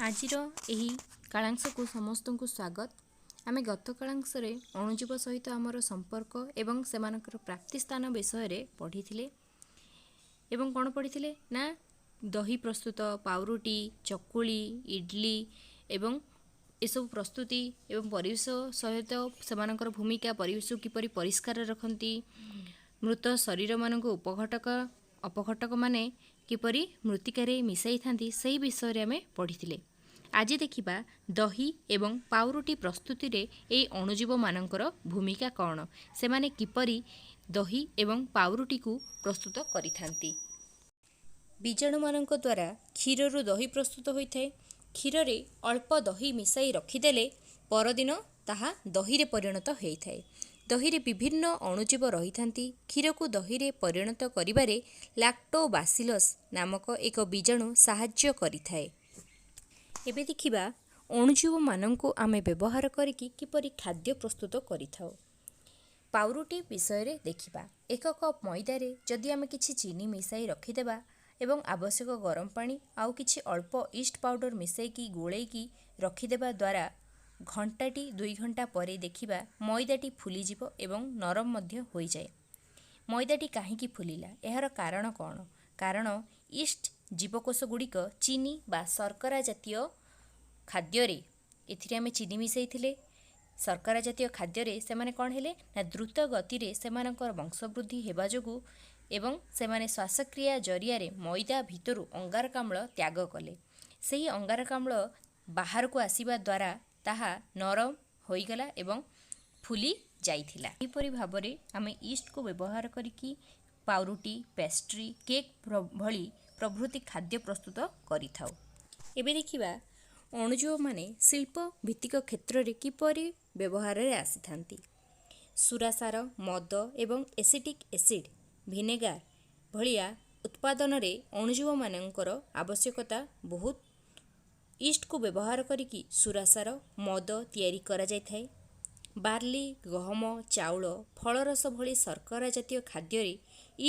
ଆଜିର ଏହି କାଳାଂଶକୁ ସମସ୍ତଙ୍କୁ ସ୍ୱାଗତ। ଆମେ ଗତ କାଳାଂଶରେ ଅଣୁଜୀବ ସହିତ ଆମର ସମ୍ପର୍କ ଏବଂ ସେମାନଙ୍କର ପ୍ରାପ୍ତି ସ୍ଥାନ ବିଷୟରେ ପଢ଼ିଥିଲେ ଏବଂ କ'ଣ ପଢ଼ିଥିଲେ ନା ଦହି ପ୍ରସ୍ତୁତ, ପାଉରୁଟି, ଚକୁଳି, ଇଡ଼ଲି ଏବଂ ଏସବୁ ପ୍ରସ୍ତୁତି ଏବଂ ପରିବେଶ ସହିତ ସେମାନଙ୍କର ଭୂମିକା, ପରିବେଶକୁ କିପରି ପରିଷ୍କାର ରଖନ୍ତି, ମୃତ ଶରୀରମାନଙ୍କୁ ଉପଘଟକ ଅପଘଟକମାନେ କିପରି ମୃତ୍ତିକାରେ ମିଶାଇଥାନ୍ତି, ସେହି ବିଷୟରେ ଆମେ ପଢ଼ିଥିଲେ। ଆଜି ଦେଖିବା ଦହି ଏବଂ ପାଉରୁଟି ପ୍ରସ୍ତୁତିରେ ଏହି ଅଣୁଜୀବମାନଙ୍କର ଭୂମିକା କ'ଣ, ସେମାନେ କିପରି ଦହି ଏବଂ ପାଉରୁଟିକୁ ପ୍ରସ୍ତୁତ କରିଥାନ୍ତି। ବୀଜାଣୁମାନଙ୍କ ଦ୍ୱାରା କ୍ଷୀରରୁ ଦହି ପ୍ରସ୍ତୁତ ହୋଇଥାଏ। କ୍ଷୀରରେ ଅଳ୍ପ ଦହି ମିଶାଇ ରଖିଦେଲେ ପରଦିନ ତାହା ଦହିରେ ପରିଣତ ହୋଇଥାଏ। ଦହିରେ ବିଭିନ୍ନ ଅଣୁଜୀବ ରହିଥାନ୍ତି। କ୍ଷୀରକୁ ଦହିରେ ପରିଣତ କରିବାରେ ଲାକ୍ଟୋବାସିଲସ୍ ନାମକ ଏକ ବୀଜାଣୁ ସାହାଯ୍ୟ କରିଥାଏ। ଏବେ ଦେଖିବା ଅଣୁଜୀବମାନଙ୍କୁ ଆମେ ବ୍ୟବହାର କରିକି କିପରି ଖାଦ୍ୟ ପ୍ରସ୍ତୁତ କରିଥାଉ। ପାଉରୁଟି ବିଷୟରେ ଦେଖିବା। 1 କପ୍ ମଇଦାରେ ଯଦି ଆମେ କିଛି ଚିନି ମିଶାଇ ରଖିଦେବା ଏବଂ ଆବଶ୍ୟକ ଗରମ ପାଣି ଆଉ କିଛି ଅଳ୍ପ ଇଷ୍ଟ ପାଉଡ଼ର ମିଶାଇକି ଗୋଳେଇକି ରଖିଦେବା ଦ୍ୱାରା ଘଣ୍ଟାଟି 2 ଘଣ୍ଟା ପରେ ଦେଖିବା ମଇଦାଟି ଫୁଲିଯିବ ଏବଂ ନରମ ମଧ୍ୟ ହୋଇଯାଏ। ମଇଦାଟି କାହିଁକି ଫୁଲିଲା? ଏହାର କାରଣ କ'ଣ? କାରଣ ଇଷ୍ଟ ଜୀବକୋଷ ଗୁଡ଼ିକ ଚିନି ବା ଶର୍କରା ଜାତୀୟ ଖାଦ୍ୟରେ, ଏଥିରେ ଆମେ ଚିନି ମିଶାଇଥିଲେ, ଶର୍କରା ଜାତୀୟ ଖାଦ୍ୟରେ ସେମାନେ କ'ଣ ହେଲେ ନା ଦ୍ରୁତ ଗତିରେ ସେମାନଙ୍କର ବଂଶବୃଦ୍ଧି ହେବା ଯୋଗୁଁ ଏବଂ ସେମାନେ ଶ୍ୱାସକ୍ରିୟା ଜରିଆରେ ମଇଦା ଭିତରୁ ଅଙ୍ଗାରକାମ୍ଳ ତ୍ୟାଗ କଲେ। ସେହି ଅଙ୍ଗାରକାମ୍ଳ ବାହାରକୁ ଆସିବା ଦ୍ୱାରା ତାହା ନରମ ହୋଇଗଲା ଏବଂ ଫୁଲି ଯାଇଥିଲା। ଏହିପରି ଭାବରେ ଆମେ ଇଷ୍ଟକୁ ବ୍ୟବହାର କରିକି ପାଉରୁଟି, ପେଷ୍ଟ୍ରି, କେକ୍ ଭଳି ପ୍ରଭୃତି ଖାଦ୍ୟ ପ୍ରସ୍ତୁତ କରିଥାଉ। ଏବେ ଦେଖିବା ଅଣୁଜୀବମାନେ ଶିଳ୍ପ ଭିତ୍ତିକ କ୍ଷେତ୍ରରେ କିପରି ବ୍ୟବହାରରେ ଆସିଥାନ୍ତି। ସୁରାସାର, ମଦ ଏବଂ ଏସିଟିକ୍ ଏସିଡ୍, ଭିନେଗାର ଭଳିଆ ଉତ୍ପାଦନରେ ଅଣୁଜୀବମାନଙ୍କର ଆବଶ୍ୟକତା ବହୁତ। ଇଷ୍ଟକୁ ବ୍ୟବହାର କରିକି ସୁରାସାର, ମଦ ତିଆରି କରାଯାଇଥାଏ। ବାର୍ଲି, ଗହମ, ଚାଉଳ, ଫଳରସ ଭଳି ଶର୍କରା ଜାତୀୟ ଖାଦ୍ୟରେ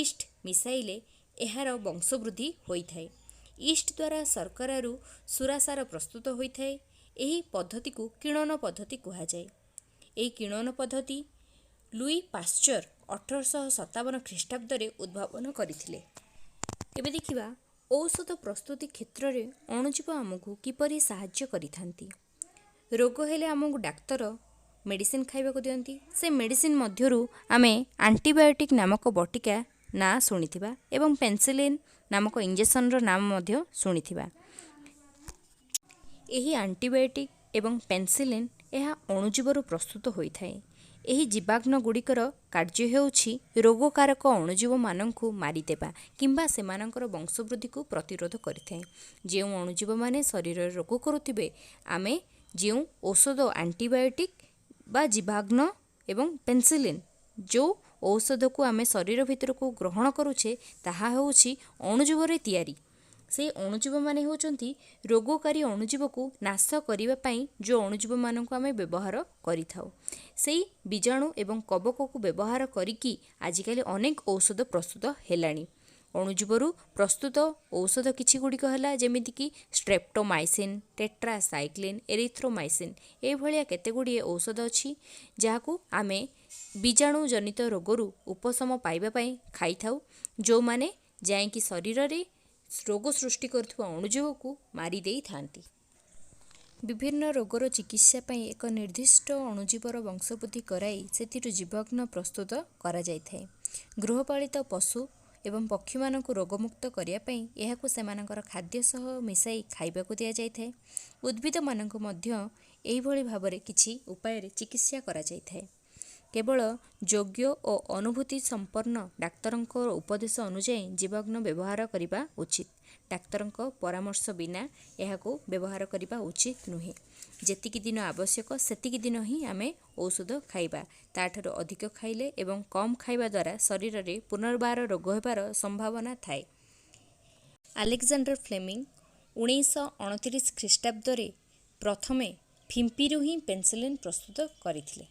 ଇଷ୍ଟ ମିଶାଇଲେ ଏହାର ବଂଶବୃଦ୍ଧି ହୋଇଥାଏ। ଇଷ୍ଟ ଦ୍ୱାରା ଶର୍କରାରୁ ସୁରାସାର ପ୍ରସ୍ତୁତ ହୋଇଥାଏ। ଏହି ପଦ୍ଧତିକୁ କିଣ୍ୱନ ପଦ୍ଧତି କୁହାଯାଏ। ଏହି କିଣ୍ୱନ ପଦ୍ଧତି ଲୁଇ ପାଶ୍ଚର 1857 ଖ୍ରୀଷ୍ଟାବ୍ଦରେ ଉଦ୍ଭାବନ କରିଥିଲେ। ଏବେ ଦେଖିବା ଔଷଧ ପ୍ରସ୍ତୁତି କ୍ଷେତ୍ରରେ ଅଣୁଜୀବ ଆମକୁ କିପରି ସାହାଯ୍ୟ କରିଥାନ୍ତି। ରୋଗ ହେଲେ ଆମକୁ ଡାକ୍ତର ମେଡ଼ିସିନ ଖାଇବାକୁ ଦିଅନ୍ତି। ସେ ମେଡ଼ିସିନ ମଧ୍ୟରୁ ଆମେ ଆଣ୍ଟିବାୟୋଟିକ୍ ନାମକ ବଟିକା ନାଁ ଶୁଣିଥିବା ଏବଂ ପେନିସିଲିନ୍ ନାମକ ଇଞ୍ଜେକ୍ସନର ନାମ ମଧ୍ୟ ଶୁଣିଥିବା। ଏହି ଆଣ୍ଟିବାୟୋଟିକ୍ ଏବଂ ପେନିସିଲିନ୍, ଏହା ଅଣୁଜୀବରୁ ପ୍ରସ୍ତୁତ ହୋଇଥାଏ। ଏହି ଜୀବାଗ୍ନ ଗୁଡ଼ିକର କାର୍ଯ୍ୟ ହେଉଛି ରୋଗକାରକ ଅଣୁଜୀବମାନଙ୍କୁ ମାରିଦେବା କିମ୍ବା ସେମାନଙ୍କର ବଂଶବୃଦ୍ଧିକୁ ପ୍ରତିରୋଧ କରିଥାଏ। ଯେଉଁ ଅଣୁଜୀବମାନେ ଶରୀରରେ ରୋଗ କରୁଥିବେ, ଆମେ ଯେଉଁ ଔଷଧ ଆଣ୍ଟିବାୟୋଟିକ୍ ବା ଜୀବାଗ୍ନ ଏବଂ ପେନିସିଲିନ୍ ଯେଉଁ ଔଷଧକୁ ଆମେ ଶରୀର ଭିତରକୁ ଗ୍ରହଣ କରୁଛେ, ତାହା ହେଉଛି ଅଣୁଜୀବରେ ତିଆରି। ସେଇ ଅଣୁଜୀବମାନେ ହେଉଛନ୍ତି ରୋଗକାରୀ ଅଣୁଜୀବକୁ ନାଶ କରିବା ପାଇଁ ଯେଉଁ ଅଣୁଜୀବମାନଙ୍କୁ ଆମେ ବ୍ୟବହାର କରିଥାଉ। ସେଇ ବୀଜାଣୁ ଏବଂ କବକକୁ ବ୍ୟବହାର କରିକି ଆଜିକାଲି ଅନେକ ଔଷଧ ପ୍ରସ୍ତୁତ ହେଲାଣି। ଅଣୁଜୀବରୁ ପ୍ରସ୍ତୁତ ଔଷଧ କିଛି ଗୁଡ଼ିକ ହେଲା ଯେମିତିକି ଷ୍ଟ୍ରେପ୍ଟୋମାଇସିନ୍, ଟେଟ୍ରାସାଇକ୍ଲିନ୍, ଏରିଥ୍ରୋମାଇସିନ୍। ଏଇଭଳିଆ କେତେ ଗୁଡ଼ିଏ ଔଷଧ ଅଛି, ଯାହାକୁ ଆମେ ବୀଜାଣୁ ଜନିତ ରୋଗରୁ ଉପଶମ ପାଇବା ପାଇଁ ଖାଇଥାଉ, ଯେଉଁମାନେ ଯାଇକି ଶରୀରରେ ରୋଗ ସୃଷ୍ଟି କରୁଥିବା ଅଣୁଜୀବକୁ ମାରି ଦେଇଥାନ୍ତି। ବିଭିନ୍ନ ରୋଗର ଚିକିତ୍ସା ପାଇଁ ଏକ ନିର୍ଦ୍ଦିଷ୍ଟ ଅଣୁଜୀବର ବଂଶବୃଦ୍ଧି କରାଇ ସେଥିରୁ ଜୀବାଗ୍ନ ପ୍ରସ୍ତୁତ କରାଯାଇଥାଏ। ଗୃହପାଳିତ ପଶୁ ଏବଂ ପକ୍ଷୀମାନଙ୍କୁ ରୋଗମୁକ୍ତ କରିବା ପାଇଁ ଏହାକୁ ସେମାନଙ୍କର ଖାଦ୍ୟ ସହ ମିଶାଇ ଖାଇବାକୁ ଦିଆଯାଇଥାଏ। ଉଦ୍ଭିଦମାନଙ୍କୁ ମଧ୍ୟ ଏହିଭଳି ଭାବରେ କିଛି ଉପାୟରେ ଚିକିତ୍ସା କରାଯାଇଥାଏ। କେବଳ ଯୋଗ୍ୟ ଓ ଅନୁଭୂତି ସମ୍ପନ୍ନ ଡାକ୍ତରଙ୍କ ଉପଦେଶ ଅନୁଯାୟୀ ଜୀବାଗ୍ନ ବ୍ୟବହାର କରିବା ଉଚିତ। ଡାକ୍ତରଙ୍କ ପରାମର୍ଶ ବିନା ଏହାକୁ ବ୍ୟବହାର କରିବା ଉଚିତ ନୁହେଁ। ଯେତିକି ଦିନ ଆବଶ୍ୟକ, ସେତିକି ଦିନ ହିଁ ଆମେ ଔଷଧ ଖାଇବା। ତା'ଠାରୁ ଅଧିକ ଖାଇଲେ ଏବଂ କମ୍ ଖାଇବା ଦ୍ୱାରା ଶରୀରରେ ପୁନର୍ବାର ରୋଗ ହେବାର ସମ୍ଭାବନା ଥାଏ। ଆଲେକ୍ଜାଣ୍ଡର ଫ୍ଲେମିଂ 1929 ଖ୍ରୀଷ୍ଟାବ୍ଦରେ ପ୍ରଥମେ ଫିମ୍ପିରୁ ହିଁ ପେନିସିଲିନ୍ ପ୍ରସ୍ତୁତ କରିଥିଲେ।